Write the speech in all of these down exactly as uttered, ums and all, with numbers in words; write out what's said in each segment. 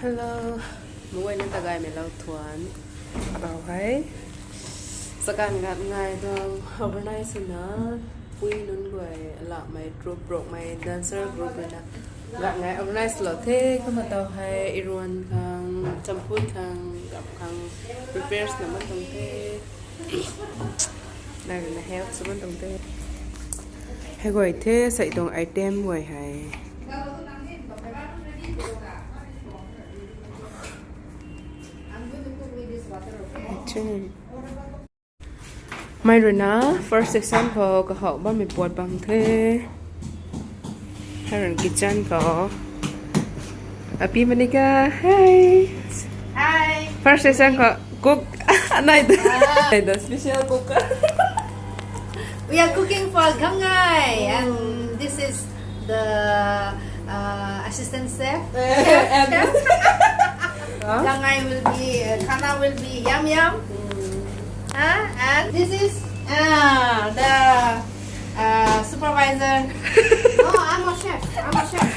Hello, mei guayna ta gaymei lou thuan. Tau hei. Sakan gat ngai tuang organize na pui nunc guay lamei troupe, Rongmei dancer group na gat ngai organize lou the. Kumna tau hei iruan khang, champut khang, gap khang prepares na man tuang the. Nai na help sw man tuang the. Hei guay the, sei tuang item guay hei. Mei rui na first session khou kahouh bammei puat bang the. Hei rui kitchen khou. Api Monica, hi. Hi. First session khou cook. Anai da. Ah. Anai da special cook. We are cooking for Gangngai, and this is the, uh, assistant chef. Eh, chef, and chef. Huh? Gangngai will be, uh, khana will be yum yum. Mm. Huh? And this is, uh, the, uh, supervisor. No, I'm a chef. I'm a chef.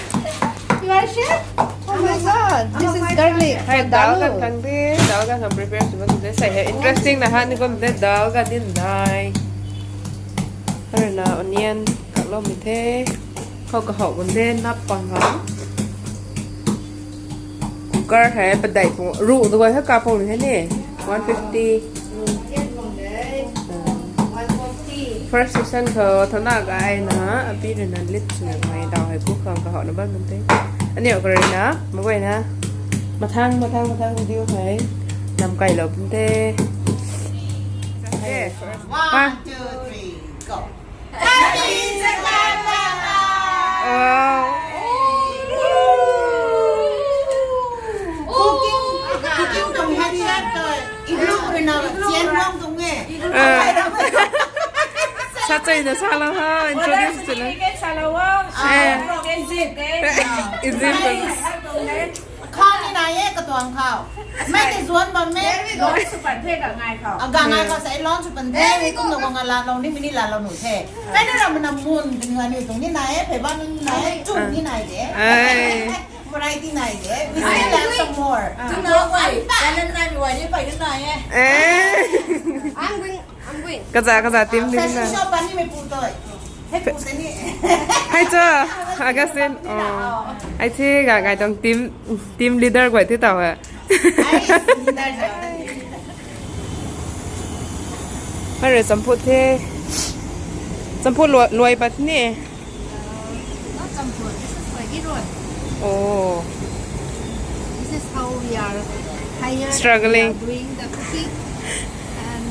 You are a chef? Oh my God, this is garlic. Hei, dal kan khang the, dal kan khang prepare sw bam the. Sei hei interesting na ha ni kum the, dal kan din dai. Hei na onion kaloumei the. Khou kahouh bam the, nap pang ha. Cooker hei padeih pung, ruh tu guay hei kapung ni hei ni. One fifty. First session khou thana gay na, api rui na lit swna mei tau hei cook khang kahouh na bam bam the. Aniu ka rui na, mei guayna. Mathang, mathang, mathang video hei. Nam kai lou bam the. Okay. One, two, three, go. Happy Sakan Gana! Wow. Cooking, cooking tuang head chef tu, ilu rui na chian guang tuang e. Ah. Sa chui na sa lou ha, introduce tu na. Sa lou ha. Eh. Egypt. Egypt. Khou ni nai e, katuang khou. Mei tei zuan bam e. Very good. Super the Gangngai khou. Ah, Gangngai khou sa e launch pan the. Very good. Kumna guang a la lou ni, mini la lou nu the. Kei na ram na mun, tingani tuang ni nai e, phey ban ni nai e, chum ni nai de. Ai. Variety nai de. We still have some more. Ah. Chum na wai. Kanan nai wai ni pai ni nai e. Eh. I'm going. Kaza, kaza team ni na. Fashion show bam ni mei pu toi. Hei pu tei ni. Hei cho, Augustine. Oh. Ai the, Gangngai tuang team, team leader guay the tau e. Ai, leader jo. Hei rui champut the. Champut luai, luai pat ni. Not champut. This is for iruan. Oh. This is how we are hired. Struggling. We are doing the cooking. And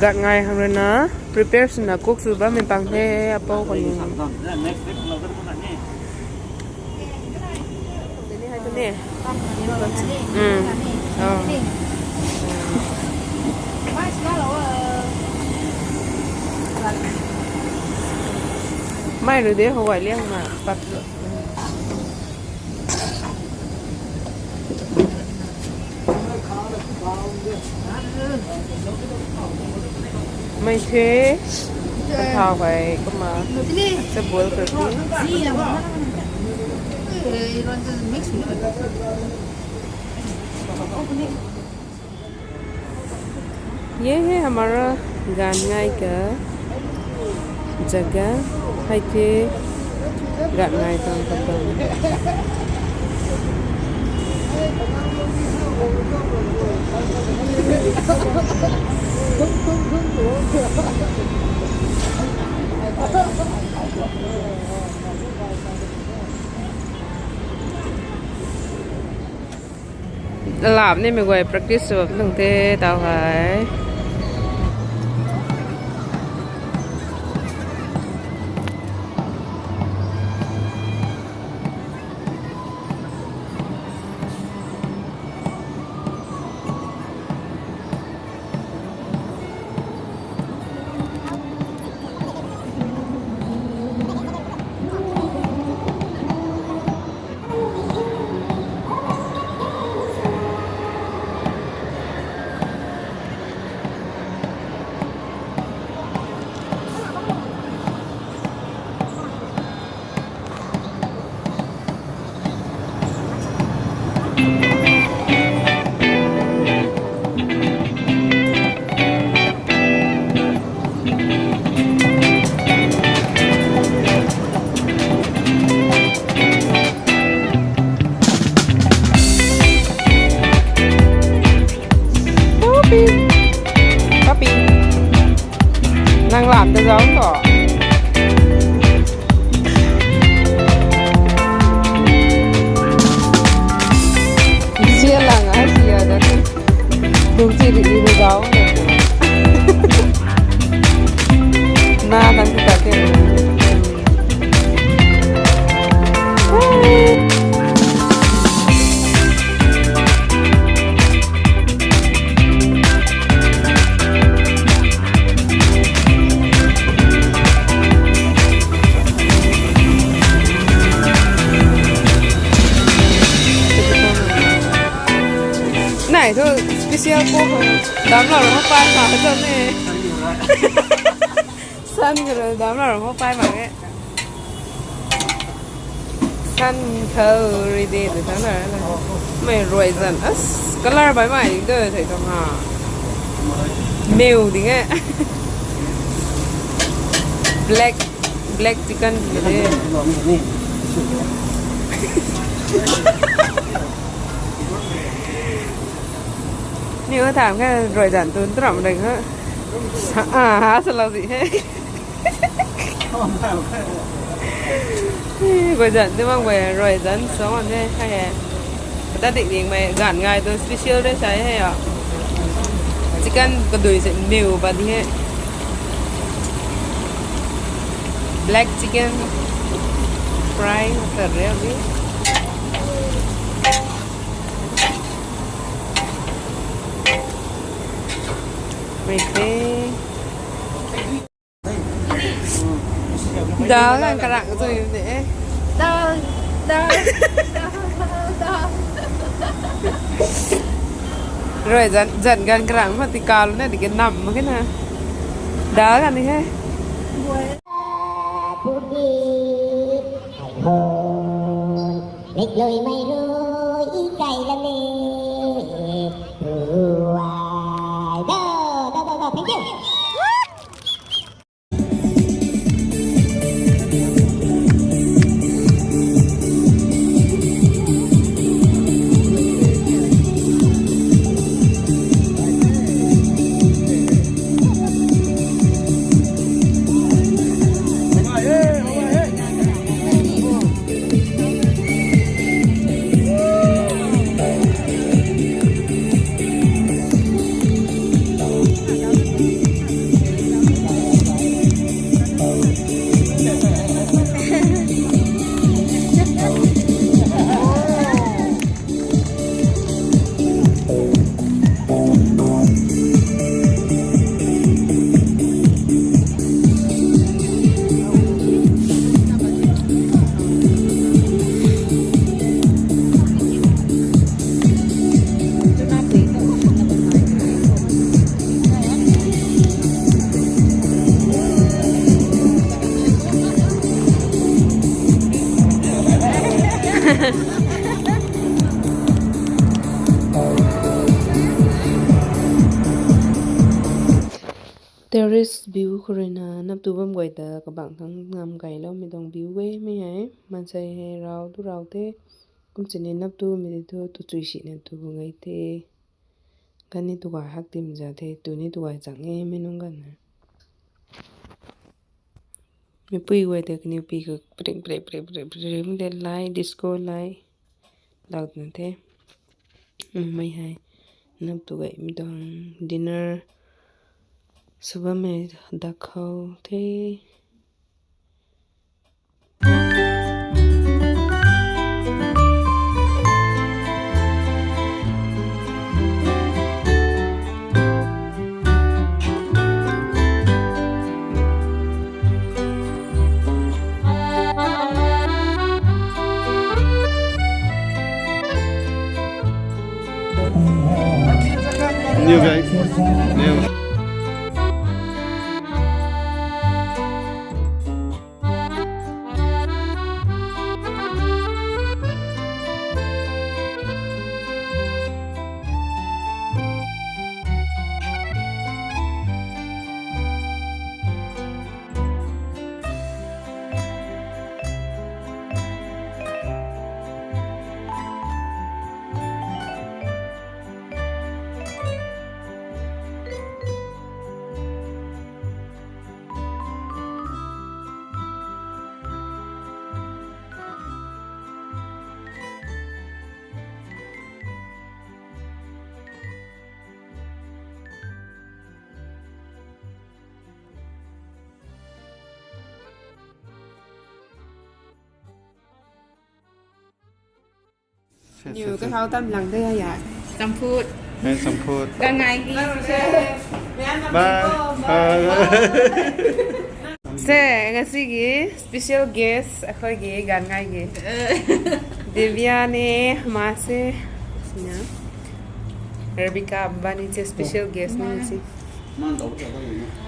Gangngai khang rui na prepare swna cook sw bammei pang the, apou khou ni. Ni hai tu ni. Mm. Oh. Mei rui de hou gay liang na pat. Mei the, thau hei kumna, sa boil kar the. ये है हमारा गानगाई का जगह, hei the Gangngai tuang kapang. Lam ni mei guay practice sw bam tuang the tau hei. Nang lam ta zauc tho. Sia lang a sia da ni. Dungc chi di di zauc. Na nang ta te. Nai thu special po khou dam lou rui pai mak ka zam e. San khou rui dam lou rui pai mak e. San khou rui de tu tan na. Mei ruai zan as color bai mai ding tu thei tuang ha. Meu ding e. Black, black chicken ding e. Ni o tham khe ruai zan tu ntram ding ha. Sa, a, ha, sa lou zi he. Guay zan tu mang guay ruai zan sa wan he, hai he. Kata dik ding mei gan ngai tu special de sai he ya. Chicken kadui se meu ba di he. Black chicken fry kar re abhi. Mei the. Dal ganv karang zui de. Dal, dal, dal, dal. Ruai zan, zan ganv karang ma ti kalu na di ke nam ma ke na. Dal ganv ni he. Nik lui mei rui kai la le. Ruai. Da, da, da, da. Thank you. Terrace view khou rui na nap tu bam guay ta kabang thang ngam kailoumei tuang view e mei hei. Maansei hei rau tu rau the. Kum sini nap tumei tei thu tu chui sina tu bam guay the. Kani tu gay hak tim za the, tu ni tu gay chang e mei nunc ganv na. Meipui guay tei kaniw pi khou pring, pring, pring, pring, pring, de light, disco light. Dau twna the. Mei hei. Nap tu gaymei tuang dinner. Sw bammei dak khou the. New guy. New. Niu kahau tam lang de ya. Champut. Eh, champut. Gangngai ki. Bye. Bye. Se, ngasigi special guest, ꯑꯩꯈꯣꯏꯒꯤ ꯒꯥꯟꯉꯥꯏꯒꯤ꯫ Divya ne, mase, na, Rebecca, ꯃꯕꯥꯅꯤꯁꯦ special guest ꯅꯤ ꯉꯁꯤ꯫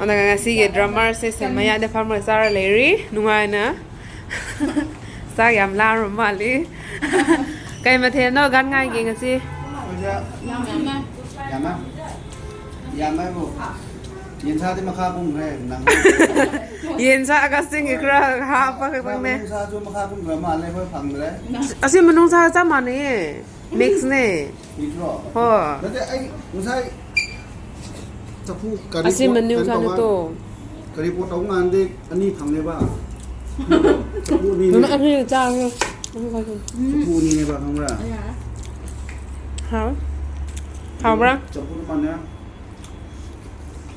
ꯑꯗꯨꯒ ꯉꯁꯤꯒꯤ drummer ꯁꯦ ꯁꯦꯝ ꯃꯌꯥꯗ ꯐꯝꯃꯒ ꯆꯥꯔ ꯂꯩꯔꯤ, ꯅꯨꯡꯉꯥꯏꯅ꯫ ꯆꯥꯛ ꯌꯥꯝ ꯂꯥꯝꯔ ꯃꯥꯜꯂꯤ꯫ ꯀꯩ ꯃꯊꯦꯜꯅꯣ ꯒꯥꯟꯉꯥꯏꯒꯤ ꯉꯁꯤ? ꯌꯥꯝꯃꯦ꯫ ꯌꯥꯝꯃꯦ꯫ ꯌꯥꯝꯃꯦꯕꯨ꯫ ꯌꯦꯟꯁꯥꯗꯤ ꯃꯈꯥ ꯀꯨꯝꯈ꯭ꯔꯦ, ꯅꯪ꯫ ꯌꯦꯟꯁꯥ ꯑꯀꯥꯁꯤꯡꯒꯤ ꯈꯔ ꯍꯥꯞꯄ ꯈꯛꯇꯪꯅꯦ꯫ ꯃꯅꯨꯡꯁꯥꯁꯨ ꯃꯈꯥ ꯀꯨꯝꯈ꯭ꯔ ꯃꯥꯜꯂꯦ, ꯑꯩꯈꯣꯏ ꯐꯪꯗ꯭ꯔꯦ꯫ ꯑꯁꯤ ꯃꯅꯨꯡꯁꯥ ꯆꯞ ꯃꯥꯟꯅꯩꯌꯦ꯫ Mix ꯅꯦ꯫ Mix ꯔꯣ? ꯍꯣꯏ꯫ ꯅꯠꯇꯦ, ꯑꯩ ꯉꯁꯥꯏ ꯆꯐꯨ ꯀꯔꯤ ꯑꯁꯤ ꯄꯣꯠ ꯃꯅꯨꯡ ꯀꯔꯤ ꯆꯥꯅ ꯇꯧꯕ? ꯇꯣ꯫ ꯀꯔꯤ ꯄꯣꯠ ꯇꯧꯕ ꯀꯥꯟꯗꯗꯤ ꯑꯅꯤ ꯐꯪꯉꯦꯕ꯫ ꯆꯐꯨ ꯑꯅꯤꯅꯦ꯫ ꯅꯪ ꯑꯅꯤ ꯆꯥꯔꯣ꯫ ꯆꯐꯨ ꯑꯅꯤꯅꯦꯕ, ꯈꯪꯕ꯭ꯔꯥ? ꯍꯥꯎ꯫ ꯍꯥꯎꯕ꯭ꯔꯥ? ꯆꯐꯨ ꯑꯃꯅꯦ꯫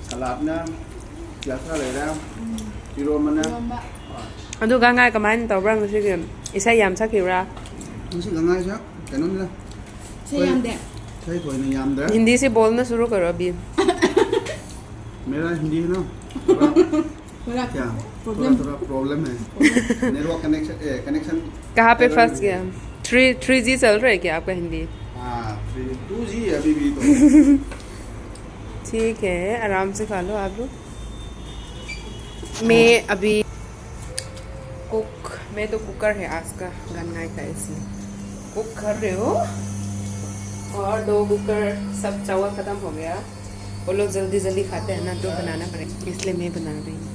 Saladꯅ, ꯄꯤꯌꯥꯁ ꯈꯔ ꯂꯩꯔꯦ꯫ ꯎꯝ꯫ ꯏꯔꯣꯝꯕꯅ꯫ ꯏꯔꯣꯝꯕ꯫ ꯑꯗꯨ ꯒꯥꯡꯉꯥꯏ ꯀꯃꯥꯏꯅ ꯇꯧꯕ꯭ꯔꯥ ꯉꯁꯤꯒꯤ? ꯏꯁꯩ ꯌꯥꯝ ꯁꯛꯈꯤꯕ꯭ꯔꯥ? ꯉꯁꯤ ꯒꯥꯡꯉꯥꯏꯁꯦ ꯀꯩꯅꯣꯅꯤꯗ꯫ ꯏꯁꯩ ꯌꯥꯝꯗꯦ꯫ ꯏꯁꯩ ꯊꯣꯏꯅ ꯌꯥꯝꯗ꯭ꯔꯦ꯫ हिंदी से बोलना शुरू करो अभी। मेरा हिंदी है ना, थोड़ा क्या? थोड़ा, थोड़ा problem है। Network connection, ए, connection कहाँ पे फंस गया? थ्री, थ्री जी चल रहा है क्या आपका हिंदी? हाँ, थ्री, टू जी है अभी भी तो। ठीक है, आराम से खा लो आप लोग। मैं अभी कुक, मैं तो कुकर है आज का, गानंगाई का इसलिए कुक कर रही हूँ। और दो कुकर सब चावल खत्म हो गया, वो लोग जल्दी जल्दी खाते हैं ना, तो बनाना पड़ेगा, इसलिए मैं बना रही हूँ।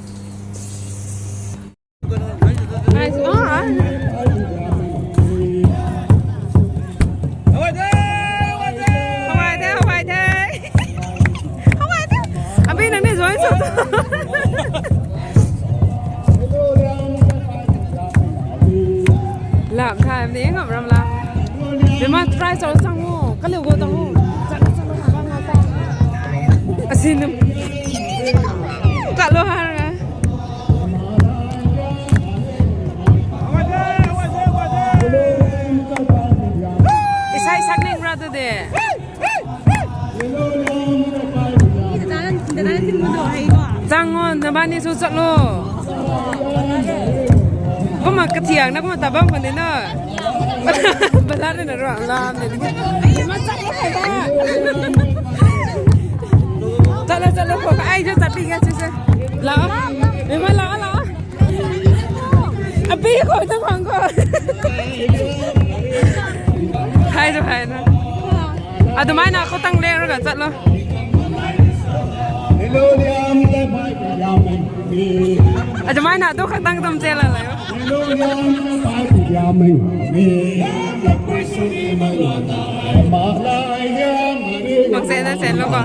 How are they? How are they? How are they? Abhi nang ne join sw tu. Lam thai ni ngam ram la. Mema try sw sang o. Ka liu go tang o. Asin. Ka lo har. Isai sak ning ra tu de. Zang o, nabani su chat lo. Kumna kathiang na kumna tabam khwan de na. Balar na ruang lam de. Chat lo, chat lo, ko ai jo chat pi ga chu se. Lao. Mema lao, lao. Abhi khou tu khang khou. Hai tu hai na. Adumai na khou tang le ra ga chat lo. Adumai na tu khou tang tum che la la. Mak se na se lo ko.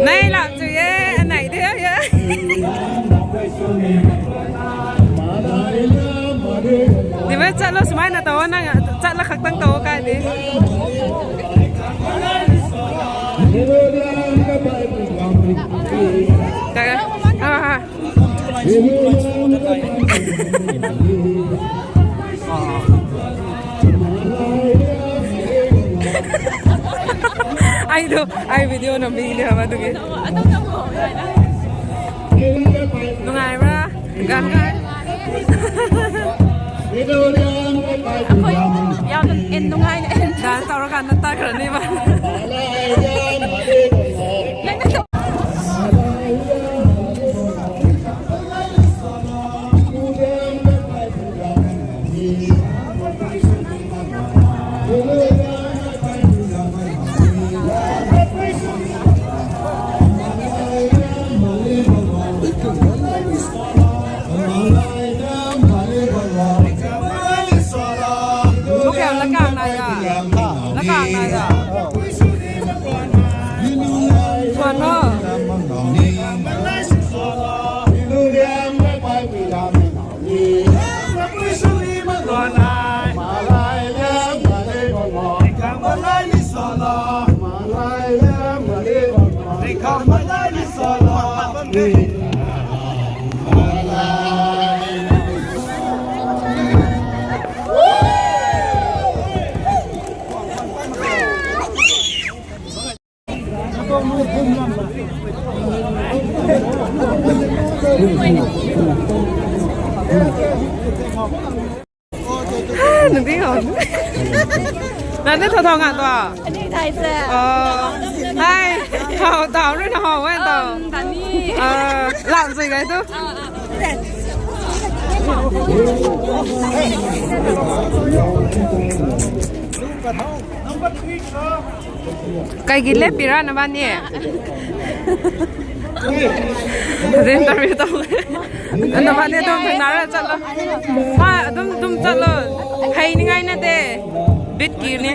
Nai lam chu ye, anai de ye. Di ba chat lo sumai na tao na, chat la khak tang tao kai di. Ka, ha, ha. Ai tu, ai video na video ma tu ki. Nungai bra, gan kai. ꯑꯩꯈꯣꯏ ꯌꯥꯝꯅ ꯑꯦꯟ ꯅꯨꯡꯉꯥꯏꯅ N dance ꯇꯧꯔꯀꯥꯟꯗ ꯇꯥꯈ꯭ꯔꯅꯤꯕ꯫ ꯅꯪꯅ ꯇꯧ- Bukang lakang na ya. Lakang na ya. Suan mo. Nang di hou. Nang ni thau thau nga tu. Ani thai se. Oh. Hai. Thau thau rui na hou e tu. Um, tani. Ah, lam sui gai tu. Kaigi le pira na bani. Interview tu. Na bani tu na ra chat lo. Ha, tum tum chat lo. Hei ni ngai na de. Bit ki ni.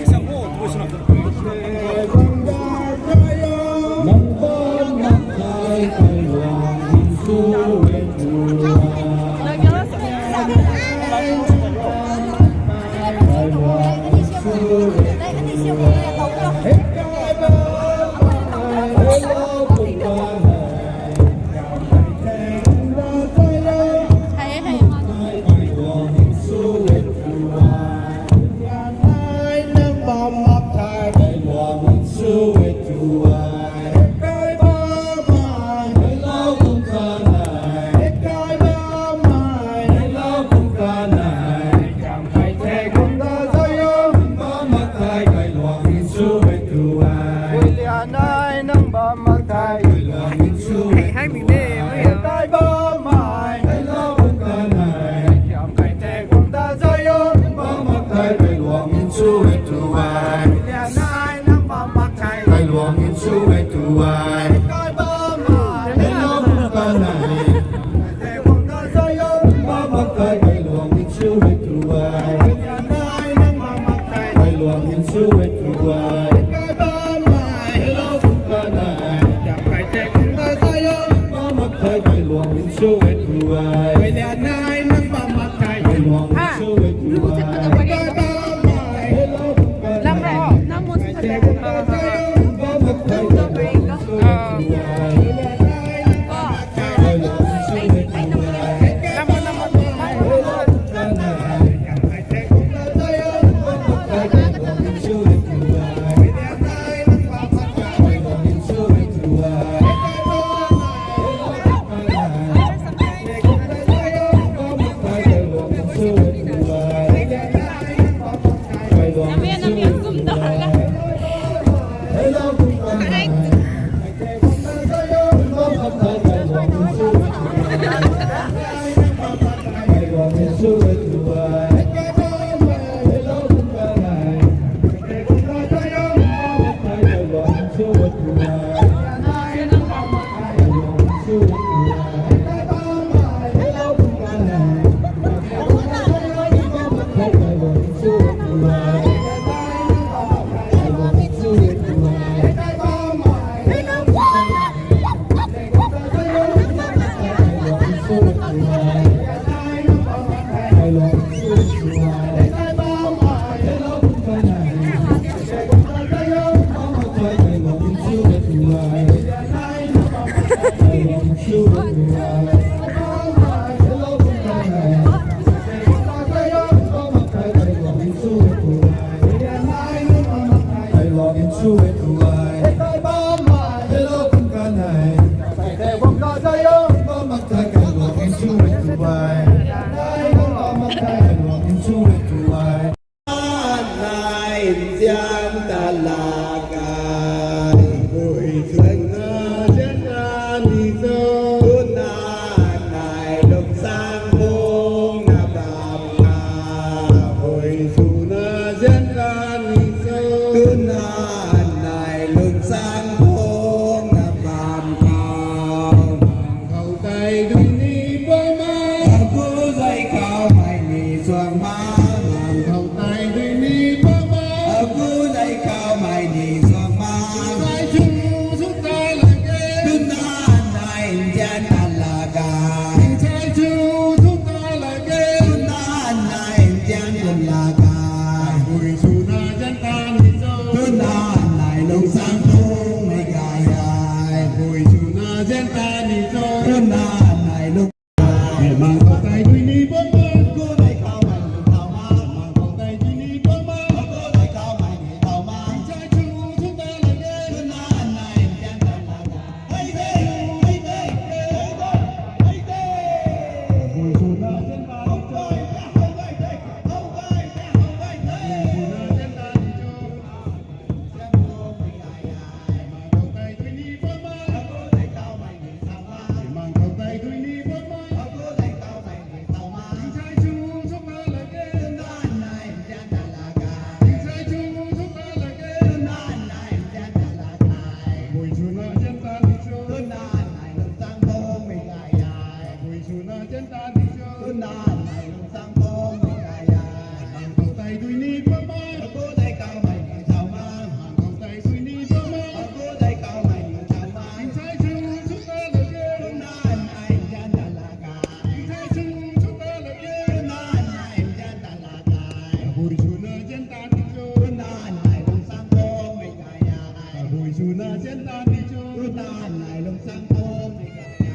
Dui ni pama. Agu dai kaumei ni thau ma. Mang khou tei dui ni pama. Agu dai kaumei ni thau ma. Tingchai chu chu ta lage. Tuna nai jan ta lak ge. Tingchai chu chu ta lage. Tuna nai jan ta lak ge. Abui swna jan ta ni cho. Tuna nai lung sang khou mei gay e. Abui swna jan ta ni cho. Tuna nai lung sang khou mei gay e.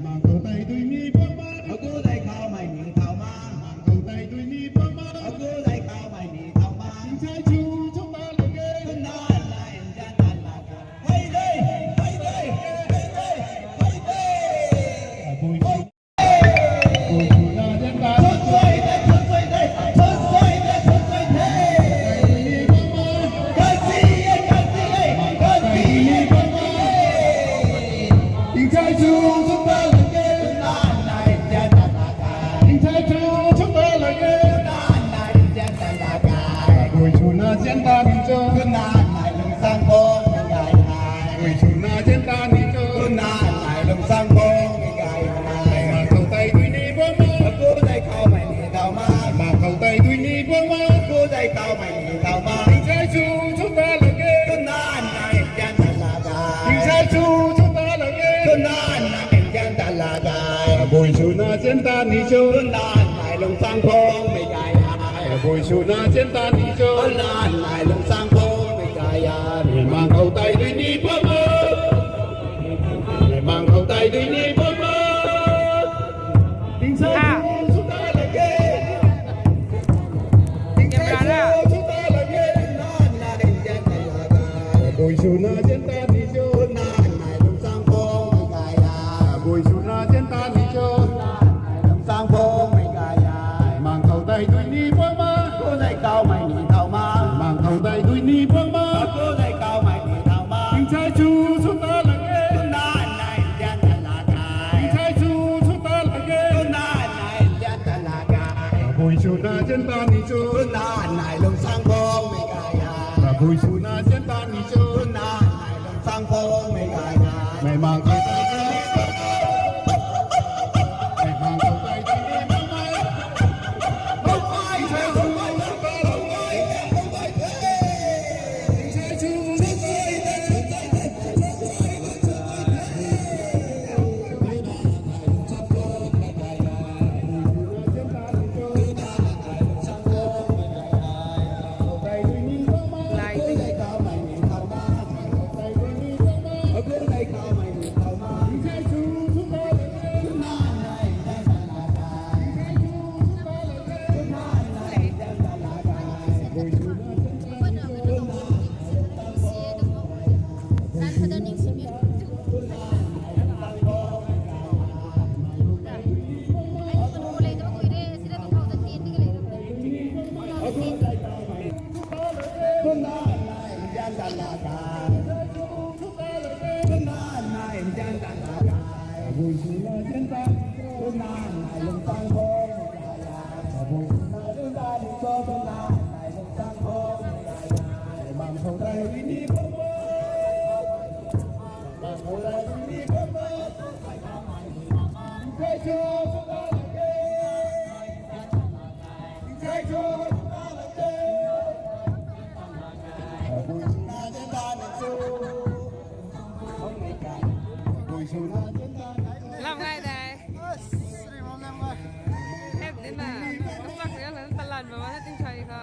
Mang khou tei dui ni pama. Agu dai kaumei ni thau ma. Mang khou tei dui ni pama. Agu dai kaumei ni thau ma. Tingchai chu chu ta lage. Tuna nai jan ta lak ge. Hei dei, hei dei, hei dei, hei dei. Abui. Abui swna jan ta. Thun sui dei, thun sui dei, thun sui dei, thun sui dei. Kasi e, kasi e, kasi e. Tingchai chu chu ta lage. Tuna nai jan ta lak ge. Tingchai chu chu ta lage. Tuna nai jan ta lak ge. Abui swna jan ta ni cho. Tuna nai lung sang khou mei gay e. Abui swna jan ta ni cho. Tuna nai lung sang khou mei gay e. Mang khou tei dui ni pama. Agu dai kaumei ni thau ma. Mang khou tei dui ni pama. Agu dai kaumei ni thau ma. Tingchai chu chu ta lage. Tuna nai jan ta lak ge. Tingchai chu chu ta lage. Tuna nai jan ta lak ge. Abui swna jan ta ni cho. Tuna nai lung sang khou mei gay e. Abui swna jan ta ni cho. Tuna nai lung sang khou mei gay e. Mei mang khou tei dui ni pama. Mei mang khou tei dui ni pama. Tingchai chu chu ta lage. Tingchai chu chu ta lage. Tuna nai jan ta lak ge. Abui swna jan ta ni cho. Tuna nai lung sang khou mei gay e. Abui swna jan ta ni cho. Tuna nai lung sang khou mei gay e. Mang khou tei dui ni pama. Agu dai kaumei ni thau ma. Mang khou tei dui ni pama. Agu dai kaumei ni thau ma. Tingchai chu chu ta lage. Tuna nai jan ta lak ge. Tingchai chu chu ta lage. Tuna nai jan ta lak ge. Abui swna jan ta ni cho. Tuna nai lung sang khou mei gay e. Abui swna jan ta ni cho. Tuna nai lung sang khou mei gay e. Mei mang khou tei dui ni pama. Mei mang khou tei dui ni pama. Lam ngai dei. Hep dina. Kapak riang lan talan mama na tingchai kha.